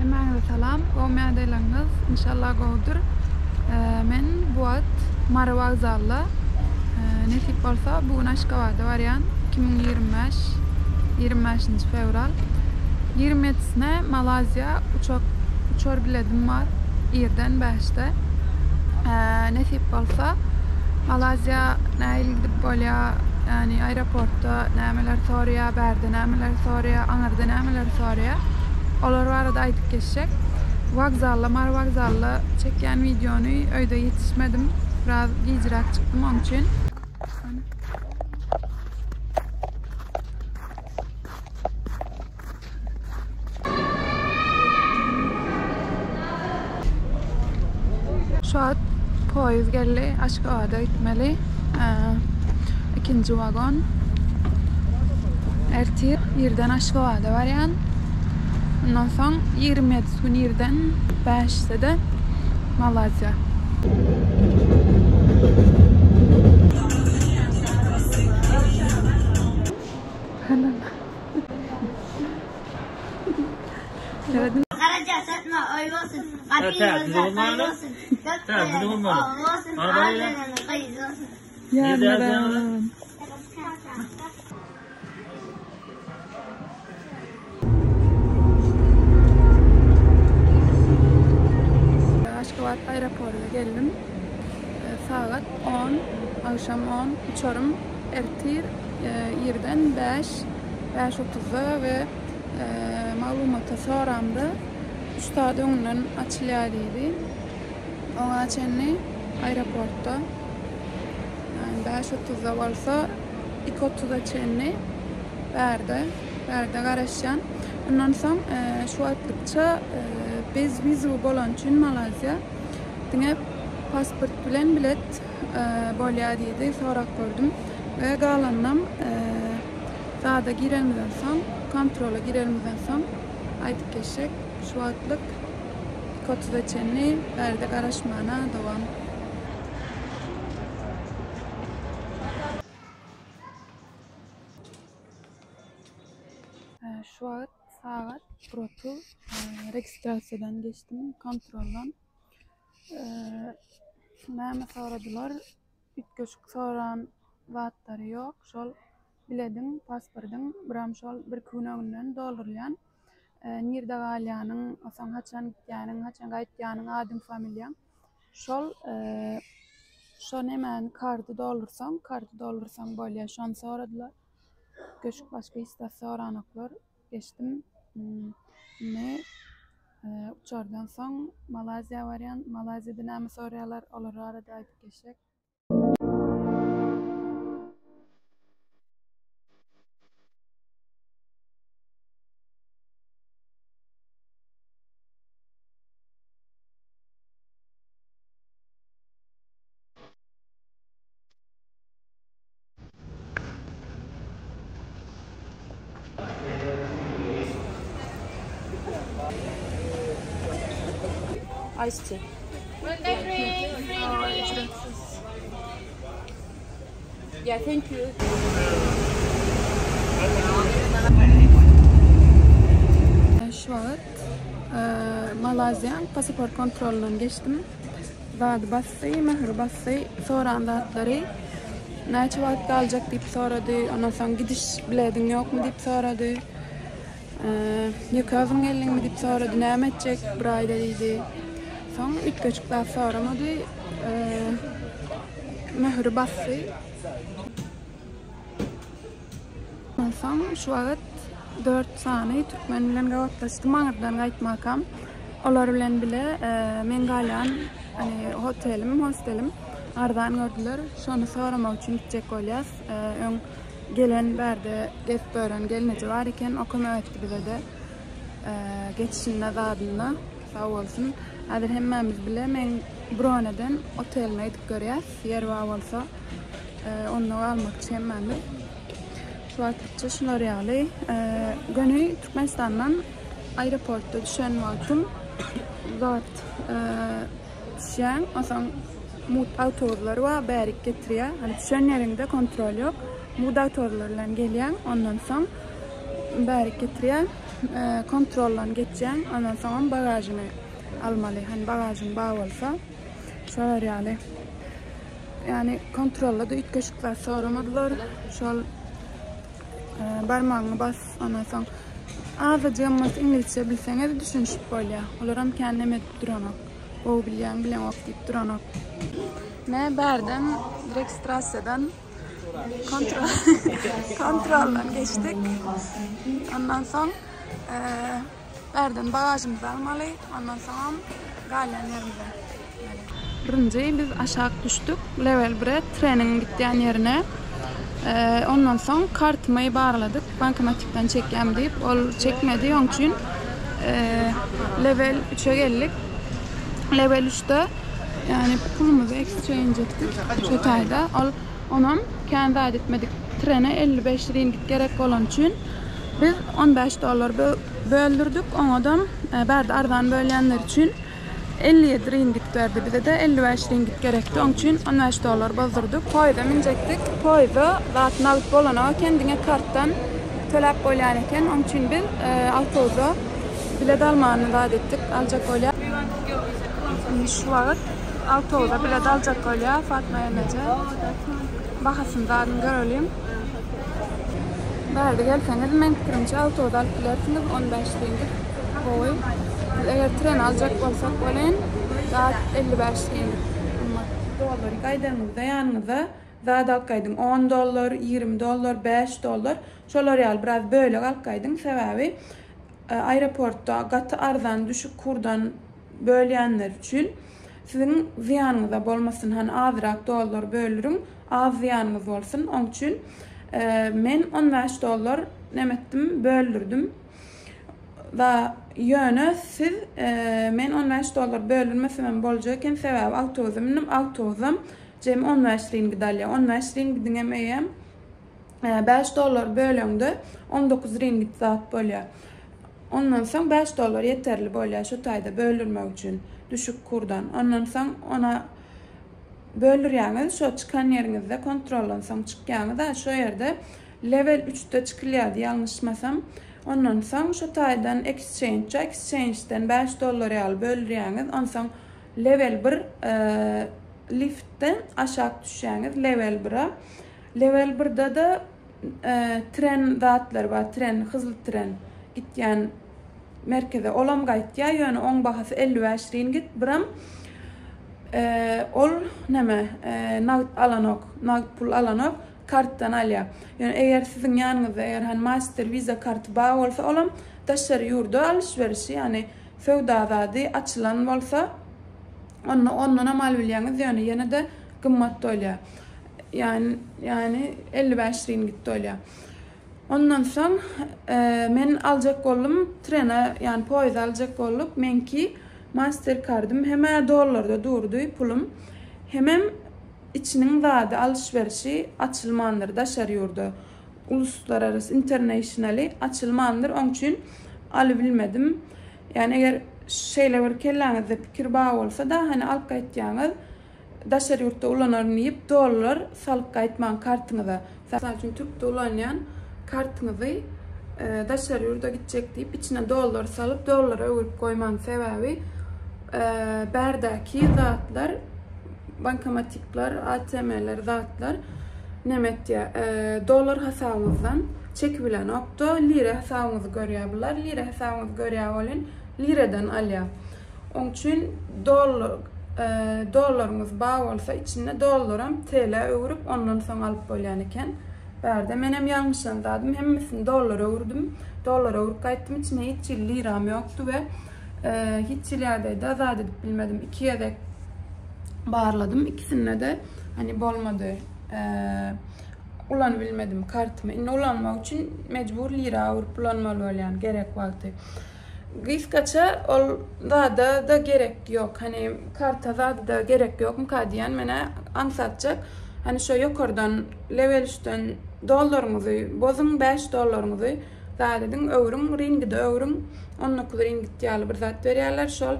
Hemmäňize salam, gowmy ýagdaýlaryňyz? Inşallah gowudyr. Men bu wagt Mary wokzalda. Nesip bolsa bu gün Aşgabada barýan. 2025, 25-nji fewral. 27-sine Malaýziýa uçak uçar biledim bar. Irden bäşde. Nesip bolsa Malaýziýa nähili gidip bolýar, ýagny aeroportda nämeler soraýar, bärde nämeler soraýar, aňyrda nämeler soraýar. Olar barada aýdyp geçjek. Wokzalda, Mary wokzalda çekýän wideony öýde ýetişmedim. Biraz gijräk çykdym oň üçin. Şu wagt poýuz geldi. Aşgabada gitmeli. Ikinji wagon. Ertir irden Aşgabada barýan. Ondan soň 27 gün irden 5-de Malaýziýa. Garaja satma oý bolsun, Gapyň bolsa gaý bolsun, Köp gören ogy bolsun, Az göreni gyz bolsun. Ýarlaram. Aşgabat aeroportyna geldim. Sagat on, agşam on, uçarym ertir irden bäş, bäş otuzda we maglumata soramda üç sagat öňünden açylýar diýdi. Oňa çenli aeroportda, ýagny bäş otuzda bolsa iki otuza çenli bärde, bärde garaşýan. Ondan soň şu wagtlykça bez wiza bolany üçin Malaýziýa diňe pasport bilen bilet bolýar diýdi, sorap gördüm we galanynam zada girenimizden soň, kontrola girenimizden soň aýdyp geçjek. Şu wagtlyk iki otuza çenli bärde garaşmana dowam. Şu wagt sagat bir otuz, registrasiýadan geçdim, kontroldan. Näme soradylar? Üýtgeşik soran zatlary ýok. Şol bilediň, pasportyň, biram şol birki gün öňünden doldurylýan. Nirde galýanyň, soň haçan gitýäniň, haçan gaýtýanyň, adyň, familiýaň. Şol şo nemäni karty doldursaň, karty doldursaň bolýar. Şony soradylar. Üýtgeşik başga hiç zat soranoklar. Geçdim. Indi uçardan soň Malaýziýa barýan. Malaýziýada näme soraýarlar, olar barada aýdyp geçjek. Ice tea. Yeah, thank you. Şu wagt Malaýziýaň pasaport kontrolyndan geçdim. Zady basdy, möhüri basdy, soran zatlary. Näçe wagt galjak diýip sorady. Ondan soň gidiş bilediň ýokmy diýip sorady. Ýeke özüň geldiňmi diýip sorady. Näme etjek bir aýda diýdi. Soň üýtgeşik zat soramady. Möhüri basdy. Onsoň şu wagt dört sany türkmen bilen gabatlaşdym aňyrdan gaýtmakam. Olar bilen bile meň galýan hotelim, hostelim arzan gördüler. Şony soramak üçin gitjek bolýas. Öň gelen bärde gezip ýören gelneje bar eken, o kömek etdi bize-de. Geçişinde zadynda sag bolsun. Häzir hemmämiz bile meň bron eden otelime gidip görýäs. Ýer bar bolsa onda galmakçy hemmämiz. Şu wagtlykça şular ýaly. Göni Türkmenistandan aeroportda düşen wagtym zat düşýäň, onsoň mugt awtobuslar bar, bärik getirýär. Hani düşen ýeriňde kontrol ýok. Mugt awtobuslar bilen gelýäň, ondan soň bärik getirýär. kontroldan geçýäň, ondan soňam bagažyňy almaly. Hani bagažyň bar bolsa, şolar ýaly. Ýani kontrolda-da üýtgeşik zat soramadylar. Şol barmagyňy bas, ondan soň azajygam bolsa iňlisçe bilseňiz düşünişip bolýar. Olaram kän neme edip duranok. Gowy bilýäň, bileňok diýip duranok. Me bärden registrasiýadan kontrol kontroldan geçdik. Ondan soň bärden bagažymyzy almaly. Ondan soňam galýan ýerimize gitmeli. Birinji biz aşak düşdük, level bire treniň gitýän ýerine. Ondan soň kartymy barladyk, bankomatikden çekýämi diýip, ol çekmedi, oň üçin level üçe geldik. Level üçde ýagny pulumyzy exchange etdik şo taýda. Ol onam kän zat etmedik. Trene 55 ringit gerek bolany üçin biz 15 dollar böldürdik. Oňadam bärde arzan bölýänleri üçin 57 ringit berdi. Bize-de 55 ringit gerekdi. Oň üçin 15 dollar bozdurdyk. Poýeza münjekdik. Poýeza zat nagt bolanok eken, diňe kartdan töläp bolýan eken. Oň üçin biz awtobusa bilet almany zat etdik, aljak bolýar. Indi şu wagt awtobusa bilet aljak bolýar Fatma gelneje. Bahasyny zadyny göreliň. Bärde gelseňiz, meň pikirimçe awtobus alyp bilersiňiz, 15 ringit gowy. Biz eger tren aljak bolsak welin, zat 55 ringit gymmat. Dollary gaýdanyňyzda ýanyňyza zat alyp gaýdyň, on dollar, 20 dollar, bäş dollar, şolar ýaly biraz bölek alyp gaýdyň, sebäbi aeroportda gaty arzan düşük kurdan bölýänler üçin siziň zyýanyňyza bolmasyn, hany azrak dollar böldüriň, az zyýanyňyz bolsun, oň üçin men 15 dollar neme etdim, böldürdim. Da ýöne siz men 15 dollar böldürmesem hem boljak eken, sebäbi awtobusa mündim, awtobusam jemi 15 ringit alýar. 15 ringidiňem eýýäm 5 dollar böleňde 19 ringit zat bolýar. Ondan soň 5 dollar ýeterli bolýar şu taýda böldürmek üçin düşük kurdan. Ondan soň ona böldürýäňiz, şo çykan ýeriňizde kontroldan soň çykýaňyz, şo ýerde level 3-de çykylýardy ýalňyşmasam. Ondan soň şo taýdan exchange, exchange-den 5 dollar ýaly böldürýäňiz. Onsoň level 1 liftden aşak düşýäňiz level 1-e. Level 1-de-de tren zatlar bar, tren, hyzly tren gitýän merkeze olam gaýtýar, ýöne oň bahasy 55 ringit, biram ol näme, nagt alanok, nagt pul alanok, kartdan alýar. Ýöne eger siziň ýanyňyzda eger hani Master, Visa karty bar bolsa, olam daşary ýurda alyş-berişi, ýagny söwda zady açylan bolsa, onda ondanam alybilýäňiz, ýöne ýene-de gymmat bolýar. Ýagny, ýagny 55 ringit bolýar. Ondan soň men aljak boldum, trene, ýagny poýeza aljak bolduk. Meňki Mastercardym hem-ä dollarda durdy pulum, hemem içiniň zady alyş-berişi açylmandyr daşary ýurda. Uluslararasy, internationally açylmandyr, oň üçin alybilmedim. Ýagny eger şeýle bir kelläňizde pikir bar bolsa-da, hany alyp gaýtýaňyz. Daşary ýurtda ulanaryn diýip dollar salyp gaýtmaň kartyňyza. Mysal üçin türkde ulanýan kartyňyzy daşary ýurda gitjek diýip içine dollar salyp dollara öwürip goýmaň sebäbi bärdäki zatlar bankomatikler ATM-ler zatlar neme etýär dollar hasabyňyzdan çekibilenokda lira hasabyňyzy görýär bular lira hasabyňyzy görýär welin liradan alýar. Oň üçin dollar dollaryňyz bar bolsa içinde dollaram TL öwürip ondan soň alyp bolýan eken. Bärde menem ýalňyşan zadym hemmesini dollara öwürdim. Dollara öwürip gaýtdym içinde hiç hili liram ýokdy we hiç hili ýagdaýda zat edip bilmedim. Iki gezek barladym ikisinde-de hani bolmady. Ulanyp bilmedim kartymy. Indi ulanmak üçin mejbur lira öwürip ulanmaly bolýan gerek wagty. Gysgaça ol zada-da gerek ýok. Hani karta zada-da gerek ýokmyka diýen menä aňsatjak. Hani şo ýokardan level üçden dollaryňyzy bozuň, 5 dollaryňyzy zat ediň, öwrüň, ringide öwrüň. 19 ringit ýaly bir zat berýärler. Şol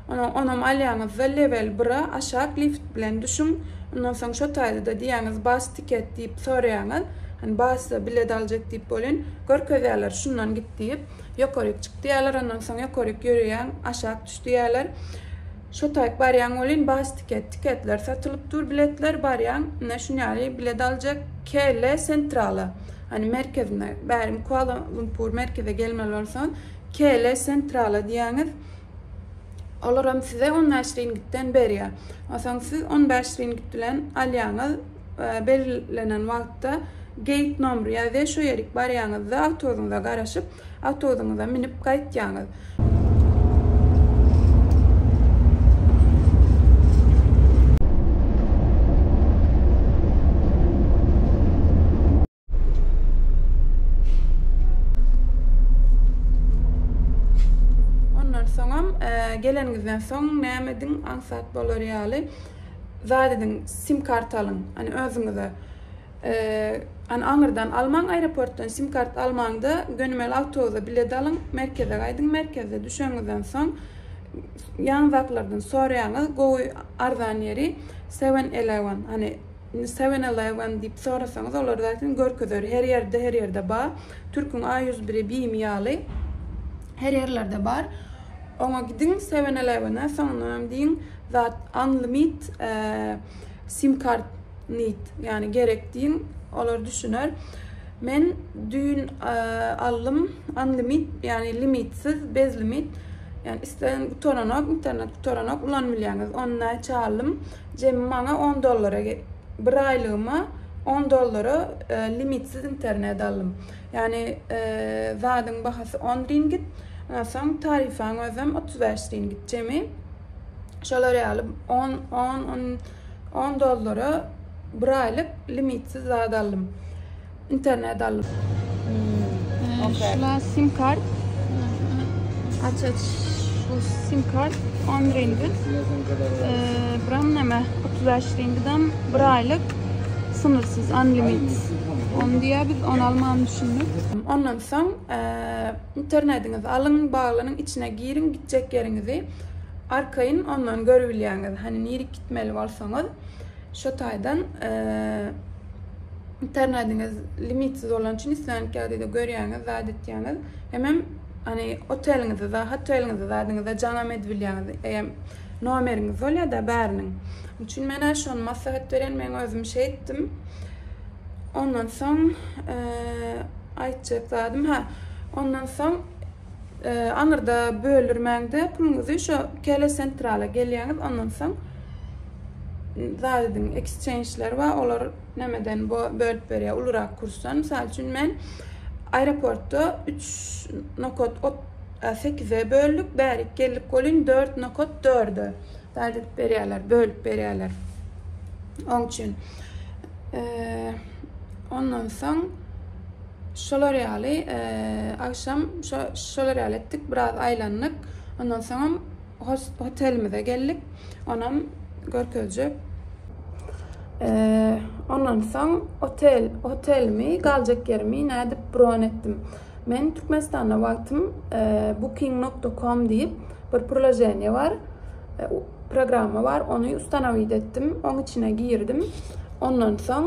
onam alýaňyzda level 1-e aşak lift bilen düşüň. Ondan soň şo taýda-da diýýäňiz bus ticket diýip soraýaňyz. Hani basa bilet aljak diýip bolýan, görkezýärler şundan git diýip, ýokaryk çyk diýýärler, ondan soň ýokaryk ýöreýäň, aşak düş diýýärler. Şo taýyk barýaň welin bas tiket, tiketler satylyp dur, biletler barýaň, ine şun ýaly bilet aljak KL Sentrala, hani merkezine, bärim Kuala Lumpur merkeze gelmeli bolsaň, KL Sentrala diýýäňiz. Olaram size 15 ringitden berýär. Onsoň siz 15 ringit bilen alýaňyz, e, belgilenen wagtda gate nomeri ýazýar, şo ýerik barýaňyzda awtobusyňyza garaşyp, awtobusyňyza münüp gaýtýaňyz. Ondan soňam e, geleniňizden soň näme ediň aňsat bolar ýaly zat ediň sim kart alyň. Hani özüňize e, hani aňyrdan almaň aeroportdan sim kart almaňda gönümel awtobusa bilet alyň merkeze gaýdyň merkezde düşeniňizden soň ýanyndakylardan soraýaňyz gowy arzan ýeri seven eleven hani Seven Eleven diýip sorasaňyz olar zaten görkezer. Her ýerde her ýerde bar. Türküň A 101-i BİM ýaly her ýerlerde bar. Oňa gidiň Seven Eleven-e soňundanam diýiň zat unlimit e, sim kart need ýagny gerek diýiň olar düşüner. Men düýn e, aldym unlimit ýagny limitsiz bez limit ýagny isleýän gutaranok internet gutaranok ulanbilýäňiz. Ony näçe aldym? Jemi maňa on dollara bir aýlygyma on dollara limitsiz internet aldym. Ýagny zadyň bahasy on ringit, ondan soň tarifaň özem 35 ringit jemi. Şolar ýaly on on on on dollara bir aýlyk limitsiz zat aldym. Internet aldym. Hmm, Şula sim kart. Aç aç. Bu sim kart 10 ringgit. Ee, buram näme? 35 ringgidem bir aýlyk sınırsız unlimited. Onu diýä biz onu almany düşündik. Ondan soň e, internetiňizi alyň, baglanyň, içine giriň, gitjek ýeriňizi arkaýyn ondan görübilýäňiz. Hani nirik gitmeli bolsaňyz şo taýdan e, internetiňiz limitsiz bolany üçin islendik ýagdaýda görýäňiz, zat etýäňiz. Hemem hani oteliňizde, za hoteliňizde zadyňyzda jaňam edibilýäňiz. Eýem nomeriňiz bolýar-da bäriniň. Üçin men-ä şony maslahat berýän, men özüm şeýtdim. Ondan soň aýtjak zadym, ha, ondan soň aňyrda böldürmäňde puluňyzy şo Kele Sentrala gelýäňiz, ondan soň zat ediň, exchange'ler bar, olar nämeden bölüp berýär, ulurak kursdan. Mysal üçin, men aeroportda üç nokat sekize böldük, bärik geldik welin dört nokat dörde zat edip berýärler, bölüp berýärler. Oň üçin ondan soň şolar ýaly agşam şolar ýaly etdik, biraz aýlandyk. Ondan soňam hotelimize geldik. Onam görkezjek. Ondan soň otel, otelimi, galjak ýerimi nädip bron etdim. Men Türkmenistanda wagtym booking.com diýip bir priloženiýe bar, programma bar. Ony ustanowiýt etdim. Oň içine girdim. Ondan soň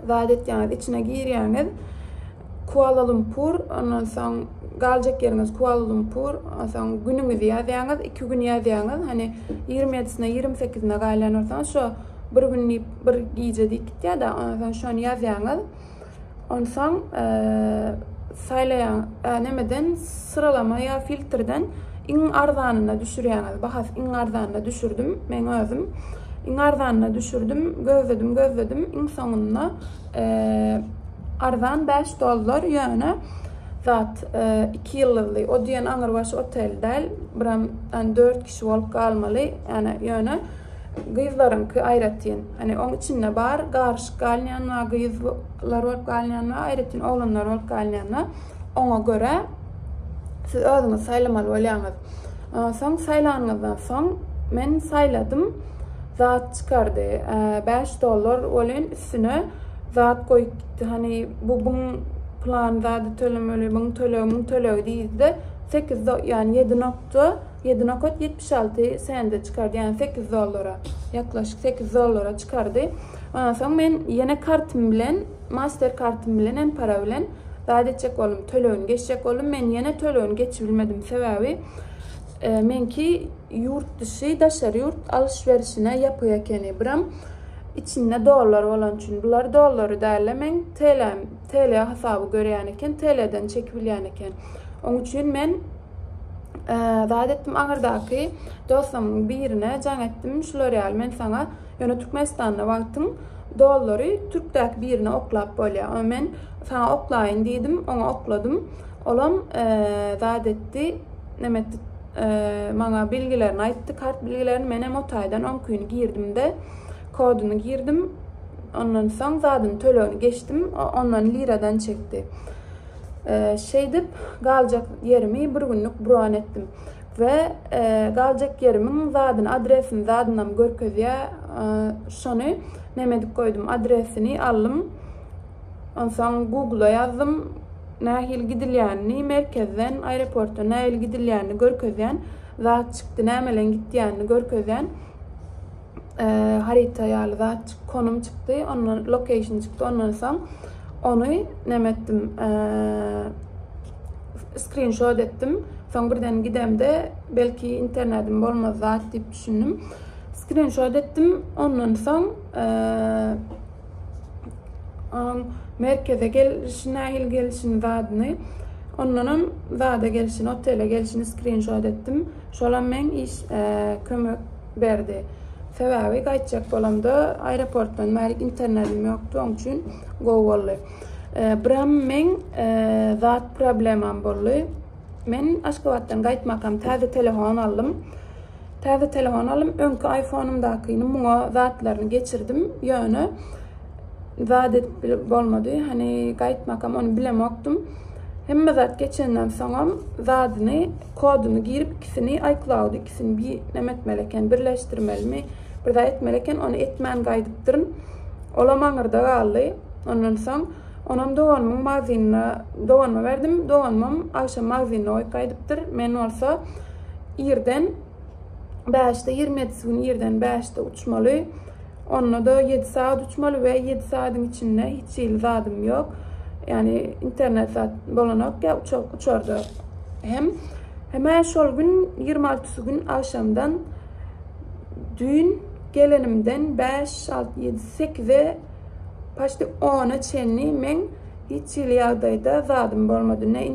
zat etýäňiz, içine girýäňiz. Kuala Lumpur, ondan soň galjak ýeriňiz Kuala Lumpur, ondan soň günüňizi ýazýaňyz, 2 gün ýazýaňyz. Hani 27-sine, 28-ine galýan bolsaňyz, şo bir gün diýip, bir gije diýip gitýär-de, ondan soň şony ýazýaňyz. Onsoň saýlaýaň, nemeden syralama ýa filtrden iň arzanyna düşürýäňiz. Bahasy iň arzanyna düşürdim men özüm. Iň arzanyna düşürdim, gözledim, gözledim. Iň soňunda Arzan 5 dollar ýöne zat 2 ýyldyzly. O diýen aňyrbaş otel däl. Biram yani 4 kişi bolup galmaly. Yani ýöne gyzlaryňky aýratyn. Hani oň içinde bar garyşyk galýan bar, gyzlar bolup galýan bar, aýratyn oglanlar bolup galýan bar. Oňa görä siz özüňiz saýlamaly bolýaňyz. Soň saýlanyňyzdan soň men saýladym. Zat çykardy. 5 dollar welin üstüne zat goýup gitdi. Hani bu buň plan zady tölemeli, buň tölegi, muň tölegi diýdi-de 8 ýagny 7 nokta 7 nokat 76 sende çykardy. Ýagny 8 dollara, ýaklaşyk 8 dollara çykardy. Ondan soň men ýene kartym bilen, master kartym bilen Enpara bilen zat etjek boldum, tölegini geçjek boldum. Men ýene tölegini geçibilmedim. Sebäbi meňki ýurt dyşy, daşary ýurt alyş-berişine ýapyk ekeni. Biram içinde dollar bolan üçin. Bular dollary däl-de meň TL-m, TL hasaby görýän eken, TL-den çekibilýän eken. Oň üçin men zat etdim aňyrdaky dostumyň birine jaň etdim şular ýaly men saňa ýöne Türkmenistanda wagtyň dollary türkdäki birine oklap bolýar. Ona men saňa oklaýyn diýdim, oňa okladym. Olam zat etdi, neme etdi, maňa bilgilerini aýtdy, kart bilgilerini. Menem o taýdan oňkyny girdim-de, koduny girdim. Ondan soň zadyny tölegini geçdim, ondan liradan çekdi. Şeýdip galjak ýerimi bir günlük bron etdim. We galjak ýerimiň zadyny, adresini zadynam görkezýär. Şony neme edip goýdum, adresini aldym. Onsoň Google-a ýazdym. Nähili gidilýänini, merkezden aeroporta nähili gidilýänini görkezýän zat çykdy, nämeleň gitýänini görkezýän. Haryta ýaly zat konum çykdy, ondan location çykdy, ondan soň ony neme etdim, skrinşot etdim. Soň birden gidemde belki internetim bolmaz zat diýip düşündim. Skrinşot etdim, ondan soň onuň merkeze gelişini, nähili gelişini zadyny, ondanam zada gelişini, otele gelişini skrinşot etdim. Şolam meň iş kömek berdi. Sebäbi gaýtjak bolamda aeroportdan bärik internetim ýokdy, oň üçin gowy boldy. Biram meň zat problemam boldy. Men Aşgabatdan gaýtmakam täze telefon aldym. Täze telefon aldym. Öňki iPhone-ymdakyny muňa zatlaryny geçirdim. Ýöne zat edip bolmady. Hani gaýtmakam ony bilemokdym. Hemme zat geçenden soňam zadyny koduny girip ikisini iCloud ikisini bir neme etmeli eken, birleşdirmelimi, bir zat etmeli eken, ony etmän gaýdypdyryn. Olam aňyrda galdy. Ondan soň onam doganymyň magazynına doganyma berdim. Doganymam agşam magazynda goýup gaýdypdyr. Men bolsa irden 5-de 27 gün irden 5-de uçmaly. Onda-da 7 sagat uçmaly we 7 sagadyň içinde hiç hili zadym ýok. Ýani internet zat bolanok ýa uçak uçarda hem. Hemä şol gün 26 gün agşamdan düýn gelenimden 5, 6, 7, 8-e paçti 10-a çenli meň hiç hili ýagdaýda zadym bolmady. Ne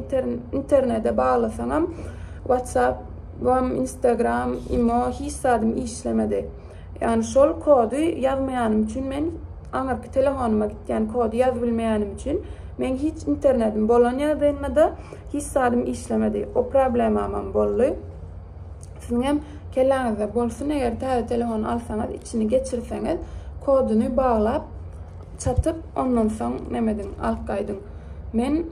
internete baglasaňam WhatsApp, Instagram, Imo hiç zadym işlemedi. Ýagny şol kody ýazmaýanym üçin men aňyrky telefonyma gitýän kody ýazyp bilmeýänim üçin meň hiç internetim bolan ýagdaýynda-da hiç zadym işlemedi. O problemamam boldy. Siziň hem kelläňizde bolsun, eger täze telefon alsaňyz, içini geçirseňiz, koduny baglap, çatyp, ondan soň neme ediň, alyp gaýdyň. Men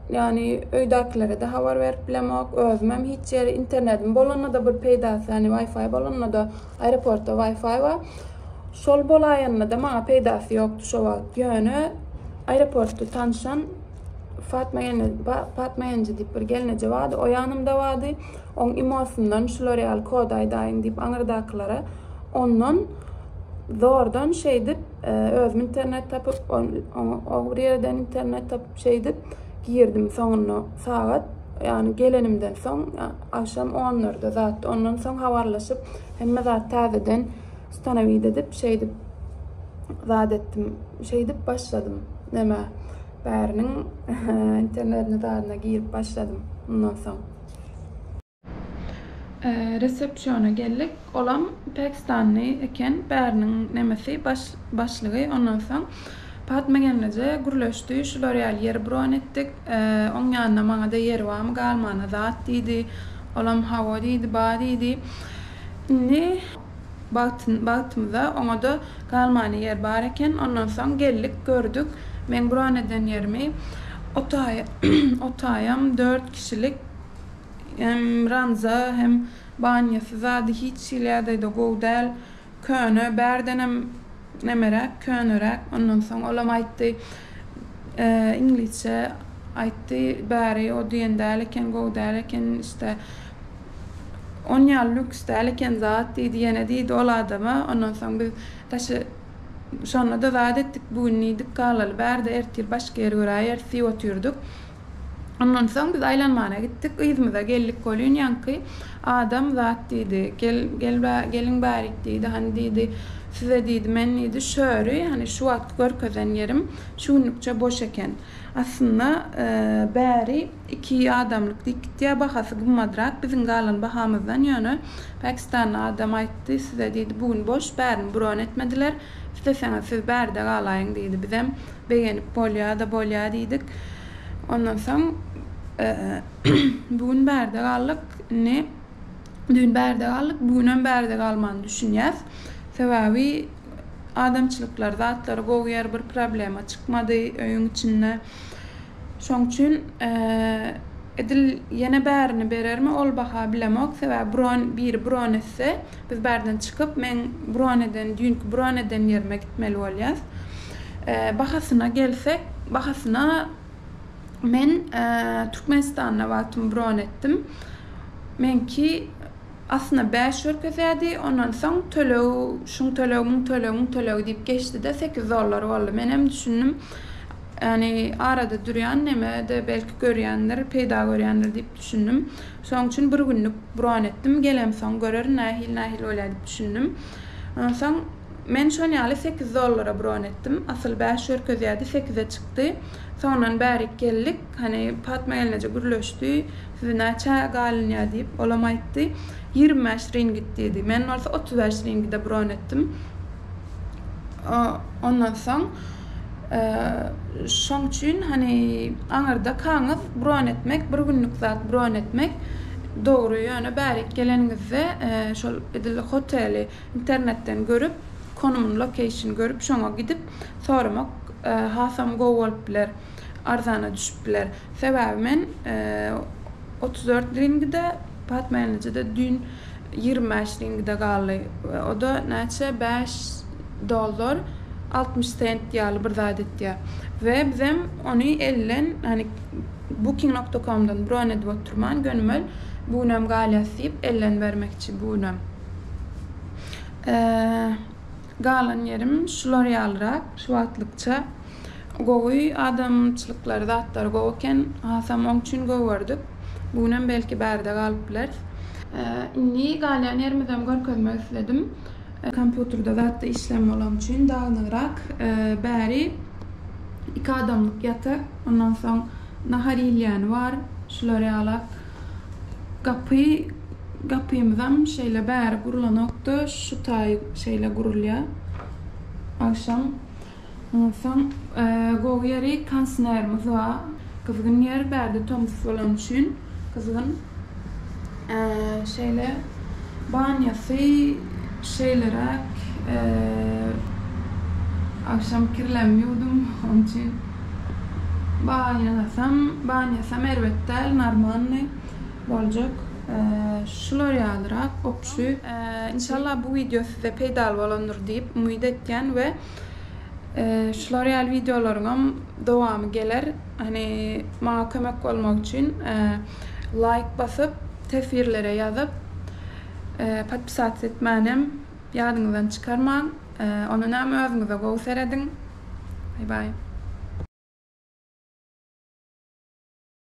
Ýagny öýdäkilere-de habar berip bilemok, özümem hiç ýeri internetim bolanda-da bir peýdasy, ýagny Wi-Fi bolanda-da aeroportda Wi-Fi bar. Şol bolaýanda-da maňa peýdasy ýokdy şo wagt. Ýöne aeroportda tanşan Fatma gelne, Fatma ýenje diýip bir gelneje bardy, o ýanymda bardy. Oň imosyndan şular ýaly kod aýdaýyň diýip aňyrdakylara ondan zordan şeýdip özüm internet tapyp, o bir ýerden internet tapyp Şeýdip girdim soňunda sagat ýagny gelenimden soň agşam onlarda zat ondan soň habarlaşyp hemme zat täzeden ustanowit edip şeýdip zat etdim şeýdip başladym neme bäriniň internetine zadyna girip başladym mundan soň. Resepsiona geldik. Olam pakistanly eken, bäriniň nemesi, baş başlygy. Ondan soň Patma gelneje gürleşdi. Şular ýaly ýeri bron etdik. Oň ýanynda maňa-da ýeri barmy, galmana zat diýdi. Olam hawa diýdi, bar diýdi. Indi bagtymyza oňa-da galmana ýer bar eken. Ondan soň geldik, gördük. Meň bron eden ýerimi. O taý, o taýam dört kişilik. Hem ranza hem banýasy zady hiç hili ýagdaýda gowy däl. Köne bärdenem nemeräk köneräk ondan soň olam aýtdy iňlisçe aýtdy bäri o diýen däl eken gowy däl eken işte on ýaly lüks däl eken zat diýdi ýene diýdi ol adama ondan soň biz daşy. Şonda-da zat etdik, bu gün diýdik, galaly bärde, ertir başga ýer göräýeris diýip otyrdyk. Ondan soň biz aýlanmana gitdik, yzymyza geldik welin, ýaňky adam zat diýdi, gel, gel, geliň bärik diýdi, hany diýdi, size diýdi, men diýdi, şöri, hany şu wagtky görkezen ýerim şu günlükçe boş eken. Aslynda, bäri iki adamlyk diýip gitýär, bahasy gymmadrak biziň galan bahamyzdan, ýöne pakistanly adam aýtdy, size diýdi, bu gün boş, bärini bron etmediler, isleseňiz siz bärde galaýyň diýdi, bizem begenip bolýa-da bolýa diýdik. Ondan soň bu gün bärde galdyk. Indi düýn bärde galdyk, bu günem bärde galmany düşünýäs. Sebäbi adamçylyklar zatlary gowy ýer bir problema çykmady öýüň içinde. Şoň üçin edil ýene bärini berermi ol baha bilemok. Sebäbi bron biri bron etse biz bärden çykyp meň bron eden düýnki bron eden ýerime gitmeli bolýas. Bahasyna gelsek bahasyna men Türkmenistanda wagtym bron etdim. Meňki aslynda 5 görkezýärdi. Ondan soň töleg, şuň tölegi, muň tölegi, muň tölegi diýip geçdi-de 8 dollar boldy. Menem düşündim. Ýani arada durýan neme-de belki görýändir, peýda görýändir diýip düşündim. Şonuň üçin bir günlük bron etdim. Gelemsoň görerin nähili-nähili bolýar diýip düşündim. Ondan soň men şon ýaly 8 dollara bron etdim. Asyl 5 görkezýärdi, 8-e çykdy. Soňundan bärik geldik. Hany Patma gelneje gürleşdi. Size näçä galynýar diýip, olam aýtdy. 25 ringit diýdi. Men bolsa 35 ringide bron etdim. Ondan soň şoň üçin hany aňyrda kaňyz bron etmek, bir günlük zat bron etmek dogry, ýöne bärik geleniňizde şol edil hoteli internetden görüp, konumyny, location görüp, şoňa gidip soramak hasam gowy bolup biler, arzana düşüp biler. Sebäbi men 34 ringide, Patma gelneje-de düýn 25 ringide galdy. O-da näçe, 5 dollar 60 sent ýaly bir zat etýär. We bizem ony elden, ýagny booking.com-dan bron edip oturman, gönümel bu günem galýas diýip elden bermekçi bu günem. Galan ýerim şular ýalyrak şu wagtlykça. Gowy adamçylyklary zatlary gowy eken hasam oň üçin gowerdik. Bu günem belki bärde galyp bileris. Indi galýan ýerimizem görkezmek isledim. Kompýuterde zatda işlem bolany üçin dagynygrak. Bäri iki adamlyk ýatak, ondan soň nahar iýilýäni bar, şular ýalak. Gapy, gapymyzam şeýle bäri gurulanokda, şu taýy şeýle gurulýar. Agşam Onsoň gowy ýeri kondisionerimiz bar. Gyzgyn ýer bärde tomus bolany üçin gyzgyn. Şeýle banýasy şeýleräk agşam kirlem ýuwdum onuň üçin banýasam banýasam erbet däl normalnyý boljak. Şular ýalyrak opşy. Inşallah bu wideo size peýdaly bolandyr diýip umyt etýän we şular ýaly wideolaryňam dowamy geler. Hani maňa kömek bolmak üçin laýk basyp, teswirlere ýazyp, podpisats etmänem ýadyňyzdan çykarmaň. Ondanam özüňize gowy serediň. Baý baý.